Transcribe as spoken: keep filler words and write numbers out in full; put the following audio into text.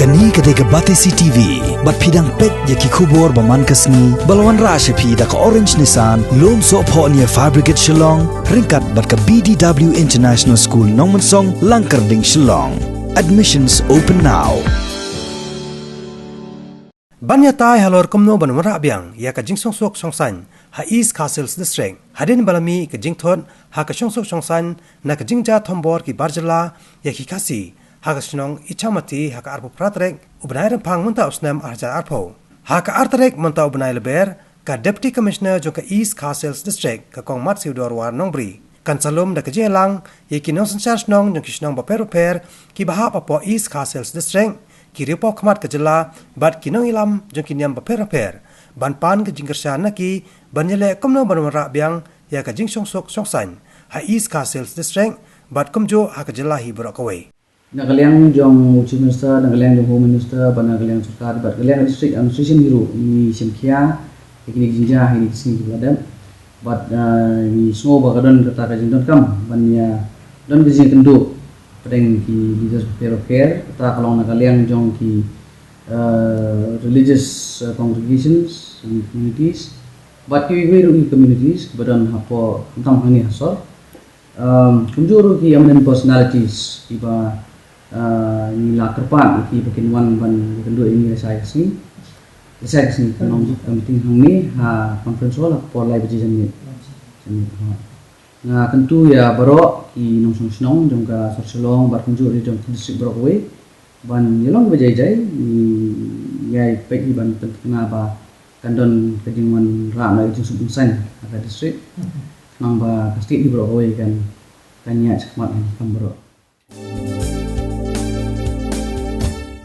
Kane ka dei ka Batesi T V, bad phi dang peit ïa ki khubor ba man ka sngi, ba la wanrah sha phi da ka Orange Nissan, Lumsohphoh near Fire Brigade Shillong, ryngkat bad ka B D W International School Nongmensong, Langkyrding, Shillong. Admissions open now. Ban ïatai halor kumno ban wanrah biang ïa ka jingshongsuk shongsaiñ ha East Khasi Hills District, hadien ba la mih ka jingthut ha ka shongsuk shongsaiñ na ka jingjia thombor ki bar jylla ïa ki Khasi ha ka shnong Ichamati ha ka arphew phra tarik u bnai Rymphang mynta u snem ar hajar arphew. Ha ka ar tarik mynta u bnai Lber, ka Deputy Commissioner jong ka East Khasi Hills District, ka Kong Matsiewdor War Nongbri, kan sa lum da ka jingïalang ïa ki nongsynshar shnong jong ki shnong bapher bapher kiba hap hapoh East Khasi Hills District, ki riewpawkhmat ka jylla bad ki nongïalam jong ki niam bapher bapher, ban pan ka jingkyrshan na ki ban ïaleh kumno ban wanrah biang ïa ka jingshongsuk shongsaiñ ha East Khasi Hills District bad kumjuh ha ka jylla hi baroh kawei. Na ka liang jong u Chief Minister, na ka liang jong u Home Minister, bad na ka liang sorkar, bad ka liang District Administration hi ruh, ngi shim khia ïa kine ki jingjia ha kine ki sngi kiba la dep. Bad, ah, ngi sngew ba ka don kata ka jingdonkam ban ïa don ka jingïakynduh hapdeng ki leaders bapher bapher, kata ka long na ka liang jong ki, ah, religious, ah, congregations and communities, bad kiwei kiwei ruh ki communities kiba don hapoh, khamtam hangne ha sor. Um, kumjuh ruh ki eminent personalities kiba, uh, ngi la kyrpad ïa ki ba kin wan ban ïakynduh ïa ngi lashai ka sngi. Lashai ka sngi kan long ka meeting hangne ha conference hall ha ka por lai baje janmiet. Janmiet, ha. Nga kyntu ïa baroh ki nongshong shnong jong ka sor Shillong bad kumjuh ruh jong ka district baroh kawei ban ïalong ba jai jai, ngi ïai peit hi ban pynthikna ba kan don ka jingwanrah na ka jingsuk jingsaiñ ha ka district. Khnang ba ka state hi baroh kawei kan, kan ïaid shakhmat ha ki kam baroh.